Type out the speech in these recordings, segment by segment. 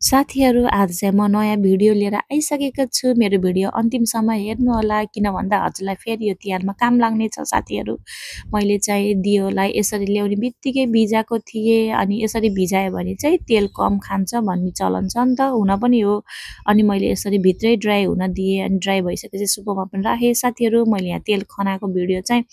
साथीहरू आज चाहिँ म नयाँ भिडियो लिएर आइसकेको छु। मेरो भिडियो अन्तिमसम्म हेर्नु होला किन भन्दा हजुरलाई फेरि यो तिहारमा काम लाग्ने छ साथीहरू। मैले चाहिँ दियोलाई यसरी ल्याउने बित्तिकै भिजाएको थिएँ अनि यसरी भिजायो भने चाहिँ तेल कम खान्छ भन्ने चलन छ नि त, हुन पनि हो। अनि मैले यसरी भित्रै ड्राई हुन दिएँ अनि ड्राई भइसकेपछि सुपोमा पनि राखेँ। साथीहरू मैले यहाँ तेल खनाको भिडियो चाहिँ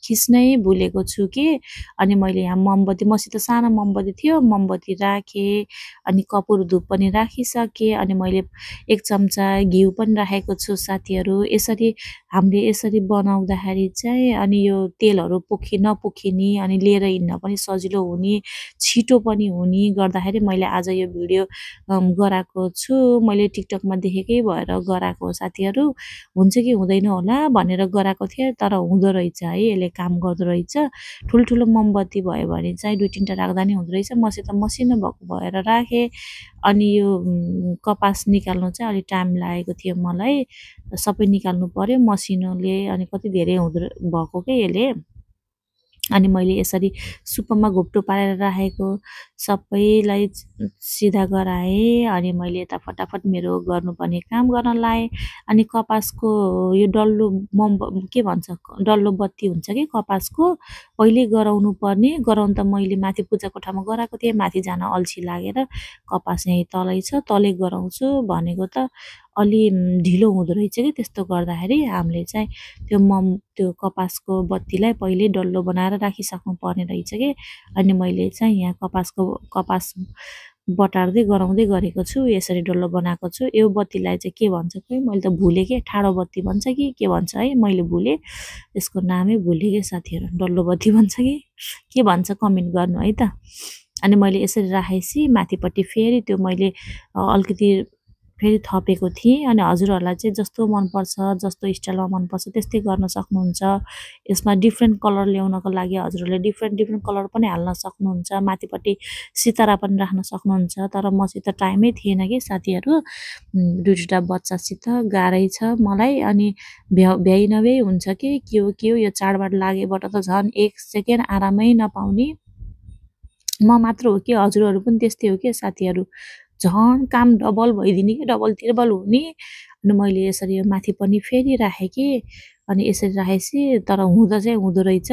खिच्नै भुलेको छु कि। अनि मैले यहाँ मोमबत्ती मसित सानो मोमबत्ती थियो, मोमबत्ती राखेँ अनि कपुर धूप पनि राखिसकेँ अनि मैले 1 चम्चा घिउ पनि राखेको छु साथीहरू। यसरी हामीले यसरी बनाउँदाखेरि चाहिँ अनि यो तेलहरू नपोखिने अनि लिएर हिँड्न पनि सजिलो हुने, छिटो पनि हुने गर्दाखेरि मैले आज यो भिडियो गराएको छु। मैले टिकटकमा देखेकै भएर गराएको हो साथीहरू। हुन्छ कि हुँदैन होला भनेर गराएको थिएँ, तर हुँदो रहेछ है, यसले काम गर्दो रहेछ। ठुल्ठुलो मोमबत्ती भयो भने चाहिँ 2-3 टा राख्दा नि हुँदो रहेछ। मसित मसिनो भएको भएर राखेँ। अनि यो कपास निकाल्नु चाहिँ अलि टाइम लागेको थियो मलाई, सबै निकाल्नु पर्यो मसिनोले अनि कति धेरै भएको के यसले। अनि मैले यसरी सुपमा घोप्टो पारेर राखेको सबैलाई सिधा गराएँ अनि मैले यता फटाफट मेरो गर्नुपर्ने काम गर्न लाएँ। अनि कपासको यो डल्लो के भन्छ, डल्लो बत्ती हुन्छ कि कपासको, पहिले गराउनु त मैले माथि पूजा कोठामा गराएको थिएँ, माथि जान अल्छी लागेर कपास यहीँ तलै छ, तलै गराउँछु भनेको त अलि ढिलो हुँदो रहेछ कि। त्यस्तो गर्दाखेरि हामीले चाहिँ त्यो कपासको बत्तीलाई पहिले डल्लो बनाएर राखिसक्नु पर्ने रहेछ कि। अनि मैले चाहिँ यहाँ कपास बटार्दै गराउँदै गरेको छु, यसरी डल्लो बनाएको छु। यो बत्तीलाई चाहिँ के भन्छ खै, मैले त भुलेँ के, ठाडो बत्ती भन्छ कि के भन्छ है, मैले भुलेँ, यसको नामै भुलेँ के साथीहरू। डल्लो बत्ती भन्छ कि के भन्छ कमेन्ट गर्नु है त। अनि मैले यसरी राखेपछि माथिपट्टि फेरि त्यो मैले अलिकति फेरि थपेको थिएँ। अनि हजुरहरूलाई चाहिँ जस्तो मनपर्छ, जस्तो स्टाइलमा मनपर्छ त्यस्तै गर्न सक्नुहुन्छ। यसमा डिफ्रेन्ट कलर ल्याउनको लागि हजुरहरूले डिफ्रेन्ट कलर पनि हाल्न सक्नुहुन्छ, माथिपट्टि सितारा पनि राख्न सक्नुहुन्छ। तर मसित टाइमै थिएन कि साथीहरू, 2टा बच्चासित गाह्रै छ मलाई। अनि भ्याइ नभ्याइ हुन्छ कि के हो यो चाडबाड लागेबाट त झन् 1 सेकेन्ड आरामै नपाउने। म मात्र हो कि हजुरहरू पनि त्यस्तै हो कि साथीहरू, झन् काम डबल भइदिने कि डबल त्रिबल हुने। अनि मैले यसरी यो माथि पनि फेरि राखेँ कि। अनि यसरी राखेपछि तर हुँदा चाहिँ हुँदो रहेछ।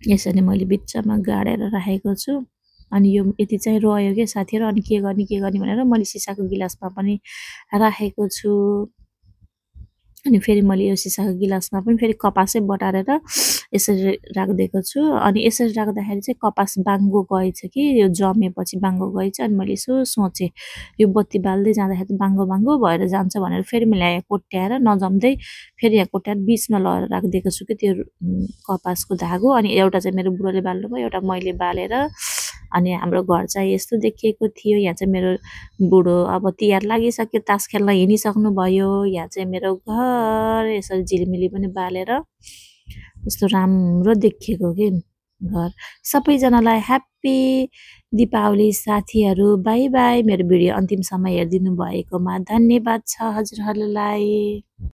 यसरी मैले बिचमा गाडेर राखेको छु। अनि यो यति चाहिँ रह्यो कि साथीहरू। अनि के गर्ने भनेर मैले सिसाको गिलासमा पनि राखेको छु। अनि फेरि मैले यो सिसाको गिलासमा पनि फेरि कपासै बटारेर यसरी राखिदिएको छु। अनि यसरी राख्दाखेरि चाहिँ कपास बाङ्गो गएछ कि, यो जमेपछि बाङ्गो गएछ। अनि मैले यसो सोचेँ यो बत्ती बाल्दै जाँदाखेरि बाङ्गो भएर जान्छ भनेर फेरि मैले यहाँ कोट्याएर नजम्दै फेरि यहाँ कोट्याएर बिचमा लगाएर राखिदिएको छु कि त्यो कपासको धागो। अनि एउटा चाहिँ मेरो बुढोले बाल्नुभयो, एउटा मैले बालेर। अनि हाम्रो घर चाहिँ यस्तो देखिएको थियो। यहाँ चाहिँ मेरो बुढो अब तिहार लागिसक्यो, तास खेल्न हिँडिसक्नु भयो। यहाँ चाहिँ मेरो घर यसरी झिलिमिली पनि बालेर कस्तो राम्रो देखिएको कि घर। सबैजनालाई ह्याप्पी दीपावली साथीहरू। By by. मेरो भिडियो अन्तिमसम्म हेरिदिनु भएकोमा धन्यवाद छ हजुरहरूलाई।